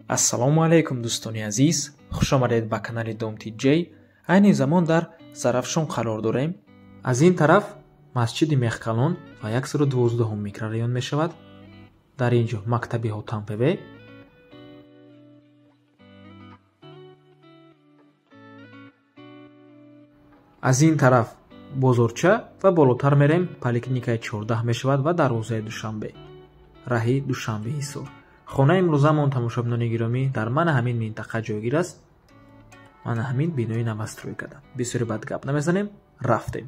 Ассалому алайкум, дӯстони азиз, хуш омадед ба канали Дом TJ. Айни замон дар Зарафшон қарор дорем. Аз ин тараф масҷиди Мехкалон ва 112 микрорайон мешавад. Дар ин ҷо мактаби Ҳотампв. Аз ин тараф бозорча ва болотар мерем поликлиникаи 14 мешавад ва дарвозаи Душанбе, раҳи Душанбе Ҳисор. Хонаи имрӯзамон, тамошобинони гиромӣ, дар мана ҳамин минтақа ҷойгир аст. Мана ҳамин бинои новострой карда. Бисёри бад гап намезанем, рафтем.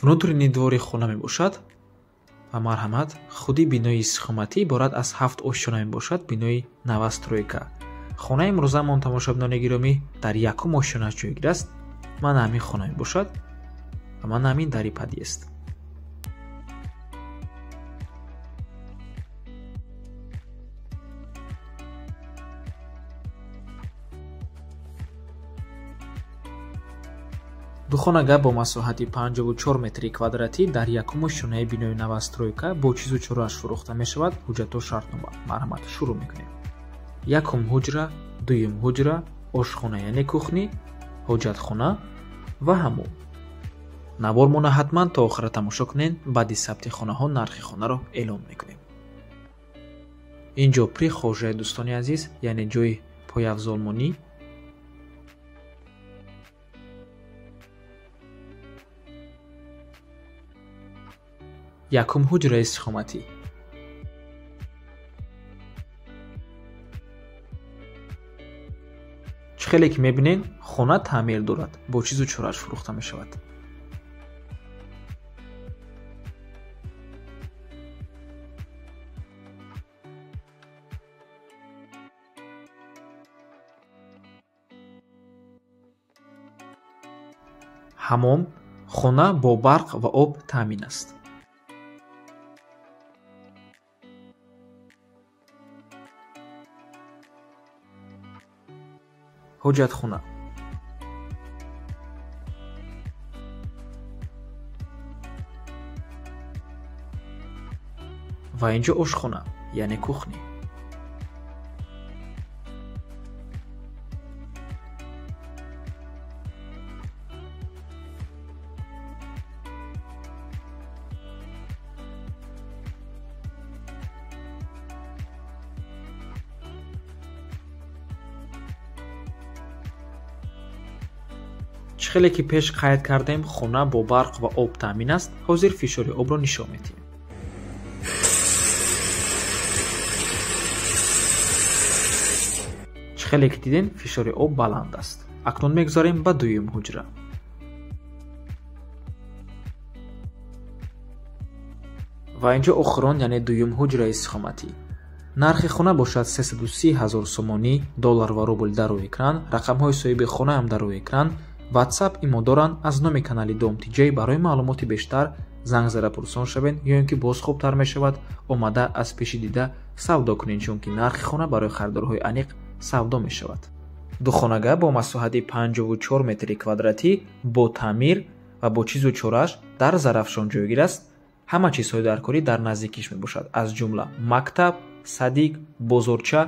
Внутренний двори хона мебошад ва марҳамат, худи бинои истиқоматӣ иборат аз 7 ошёна мебошад, бинои новостройка. Хонаи имрӯзамон, тамошобинони гиромӣ, дар якум ошёнаш ҷойгир аст. Мана ҳамин хона мебошад ва мана ҳамин дари подъезд. Духонага бо масоҳати 54 метри квадратӣ дар якум ошёнаи бинои новостройка бо чизу чорааш фурӯхта мешавад. Ҳуҷҷатҳо, шартнома. Марҳамат, шурӯъ мекунем. Якум ҳуҷра, дуюм ҳуҷра, ошхона яъне кухни, ҳоҷатхона ва ҳаммом. Навормона ҳатман то охира тамошо кунед. Баъди сабти хонаҳо нархи хонаро эълон мекунем. Инҷо прихожая, дӯстони азиз, яъне ҷои пойафзолмонӣ. Якум ҳуҷраи истиқоматӣ. Чӣ хеле ки мебинед, хона таъмир дорад, бо чизу чорааш фурӯхта мешавад. Ҳаммом, хона бо барқ ва об таъмин аст. Ҳоҷатхона. Ва инҷо ошхона, яъне кухни. Чӣ хеле ки пеш қайд кардем, хона бо барқ ва об таъмин аст. Ҳозир фишори обро нишон медиҳем. Чӣ хеле ки дидем, фишори об баланд аст. Акнун мегузарем ба дуюм ҳуҷра. Ва инҷо охирон, яъне дуюм ҳуҷраи истиқоматӣ. Нархи хона бошад 330 000 сомонӣ, доллар ва рубл дар рӯи экран, рақамҳои соҳиби хонаам дар рӯи экран. WhatsApp имо доранд. Аз номи канали Дом TJ барои маълумоти бештар занг зада пурсон шавед, ё ин ки боз хубтар мешавад омада аз пеши дида савдо кунед, чунки нархи хона барои харидорҳои аниқ савдо мешавад. Духонага бо масоҳати 54 метри квадратӣ бо таъмир ва бо чизу чорааш дар Зарафшон ҷойгир аст. Ҳама чизҳои даркорӣ дар наздикиш мебошад, аз ҷумла мактаб, садик, бозорча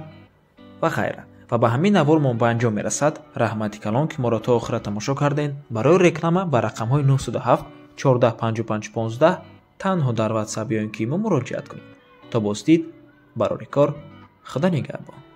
ва ғайра. Ва ба ҳамин навормон ба анҷом мерасад. Раҳмати калон, ки моро то охира тамошо кардед. Барои реклама ба рақамҳои 907 14 55 15 танҳо дар WhatsApp ё ин ки мо муроҷиат кунед. То боздид, барори кор, Худо нигаҳбон.